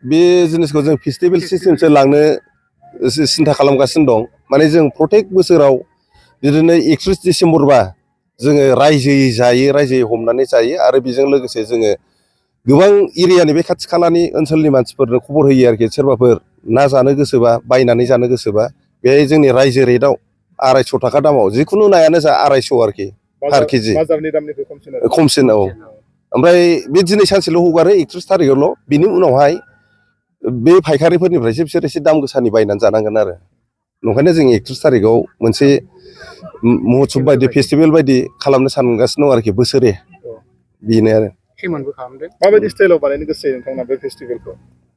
बे जिनिसखौ जों फेस्टिभेल सिस्टेमसो लांनो सिन्था खालामगासिनो दं। माने जों प्रत्येक बोसोराव बिदिनो 31 डिसेम्बरबा जोङो रायजोयै जायो, रायजोयै हमनानै जायो आरो बेजों लोगोसे जोङो गोबां एरियानि बे खाथि खालानि ओनसोलनि मानसिफोरनो खबर होयो आरोखि। सोरबाफोर ना जानो गोसोबा, बायनानै जानो गोसोबा बेहाय जोंनि रायजो रेटआव 250 थाखा दामाव जिखुनु नायानो जा 250 आरोखि पार केजि। बाजारनि दामनिफ्राय खमसिन औ। ओमफ्राय बे दिनै सानसेल' हगारो 31 थारिखआवल'। बिनि उनावहाय बे फायखारिफोरनिफ्रायसो बिसोर एसे दाम गोसानि बायनानै जानांगोन आरो। ओंखायनो जों 31 थारिखआव मोनसे महत्सब बायदि फेस्टिभेल बायदि खालामनो सानगासिनो दं आरोखि बोसोरे। बेनो आरो। माबायदि स्टाइलाव बानायनो गोसो जायो नोंथांमोना बे फेस्टिभेलखौ?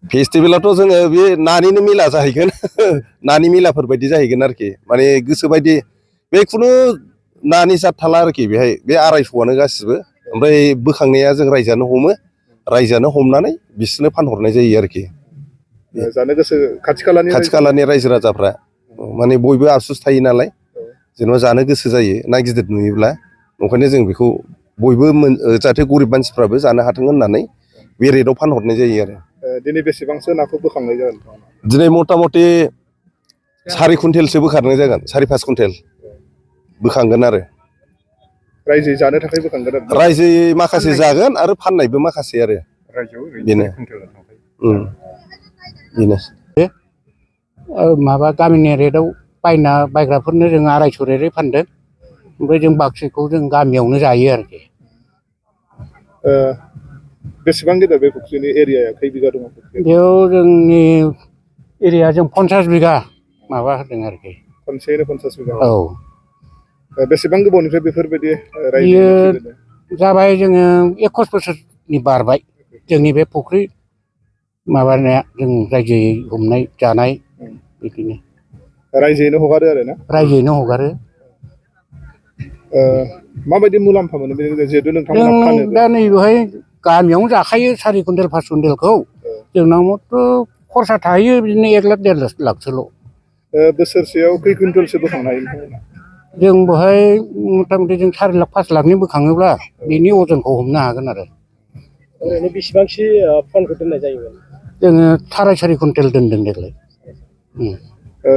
फेस्टिभेलाथ' जोङो बे नानिनो मेला जाहैगोन। नानि मेलाफोर बायदि जाहैगोन आरोखि। माने गोसोबायदि बे खुनु नानि जात थाला आरोखि बेहाय। बे 250आनो गासिबो। ओमफ्राय बोखांनाया जों रायजोआनो हमो। रायजोआनो हमनानै बिसोरनो फानहरनाय जायो आरोखि। जानो गोसो खाथि खालानि रायजो राजाफ्रा माने बयबो आफसुस थायो नालाय, जेनेबा जानो गोसो जायो ना गिदिर नुयोब्ला। ओंखायनो जों बेखौ बयबो जाहाथे गरिब मानसिफ्राबो जानो हाथों होननानै बे रेटआव फानहरनाय जायो आरो। दिनै बेसेबांसो नाखौ बोखांनाय जागोन? दिनै मथा मथि 4 कुइन्टेलसो बोखारनाय जागोन। 4-5 कुइन्टेल बोखांगोन आरो। रायजोयै जानो थाखाय बोखांगोन आरो? रायजोयै माखासे जागोन आरो फाननायबो माखासे आरो। बेनो बेनो। माबा गामिनि रेटआव बायग्राफोरनो जों 250 रेटै फानदों। ओमफ्राय जों बाखिखौ जों गामियावनो जायो आरोखि। बेसेबां गिदिर बे फुख्रिनि एरियाया? खै बिगा दङ? बेयाव जोंनि एरियाजों 50 बिगा माबा होदों आरोखि। खनसेयैनो 50 बिगा? औ। बेसेबां गोबावनिफ्राय बेफोरबायदि बियो जाबाय जोङो 21 बोसोरनि बारबाय। जोंनि बे फुख्रि माबानाया जों रायजोयै हमनाय जानाय बिदिनो। रायजोयैनो हगारो आरो ना? रायजोयैनो हगारो। माबायदि मुलाम्फा मोनो बेनि जिहेथु नोंथांमोना जों फानोबो? दा नैबेवहाय गामियावनो जाखायो 4 कुइन्टेल 5 कुइन्टेलखौ। जोंनावथ' खरसा थाहैयो बिदिनो 1 लाख 1.5 लाखसोल'। बोसोरसेयाव खै कुइन्टेलसो बोखांनो हायो नोंथांमोना? जों बेवहाय मथा मथि जों 4 लाख 5 लाखनि बोखाङोब्ला बिनि अजनखौ हमनो हागोन आरो। ओरैनो बेसेबांसो फनखौ दोननाय जायोमोन? जोङो 3.5 कुइन्टेल दोनदों देग्लाय।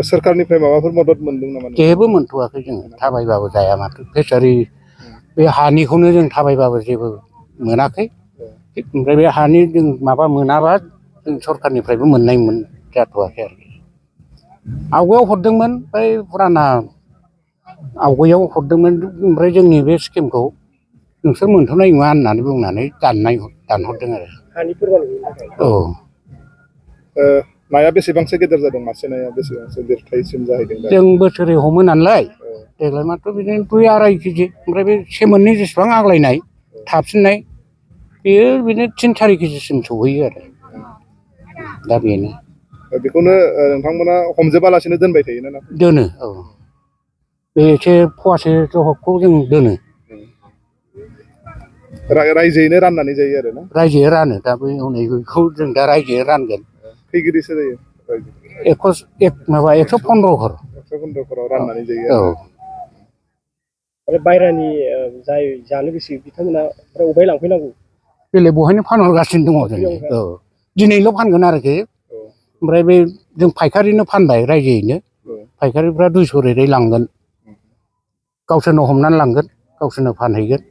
सोरखारनिफ्राय माबाफोर मदद मोनदों नामा? जेबो मोनथ'वाखै जोङो। थाबायबाबो जाया माथो। फेसारि बे हानिखौनो जों थाबायबाबो जेबो मोनाखै। ओमफ्राय बे हानि जों माबा मोनाबा जों सरखारनिफ्रायबो मोननाय जाथ'वाखै आरोखि। आवगायाव हरदोंमोन बै फुराना आवगायाव हरदोंमोन। ओमफ्राय जोंनि बे स्किमखौ नोंसोर मोनथ'नाय नङा होननानै बुंनानै दानहरदों आरो। हानि फोरमान गैयिनि थाखाय? औ। नाया बेसेबांसो गेदेर जादों? मासे नाया बेसेबांसो देरथायसिम जाहैदों? जों बोसोरै हमो नालाय देग्लाय मात्र' बिदिनो 2-2.5 केजि। ओमफ्राय बे सेमोननि जेसेबां आग्लायनाय थाफिननाय बेयो बिदिनो 3-4 केजिसिम सहैयो आरो। दा बेनो। बेखौनो नोंथांमोना हमजोबालासिनो दोनबाय थायोना नाखौ? दोनो औ। बे एसे फवासे जहबखौ जों दोनो। रायजोयैनो राननानै जायो आरो ना? रायजोयै रानो। दा बै हनै बेखौ जों दा रायजोयै रानगोन। खै केजिसो जायो? 115 घर। 115 घराव राननानै जायो औ। आरो। आरो बायहेरानि जाय जानो गोसो बिथांमोना अबेहाय लांफैनांगौ? बेलेग बहायनो फानहरगासिनो दङ जोङो। औ। दिनैल' फानगोन आरोखि। ओमफ्राय बे जों फायखारिनो फानबाय रायजोयैनो। फायखारिफ्रा 200 रेटै लांगोन। गावसोरनो हमनानै लांगोन, गावसोरनो फानहैगोन।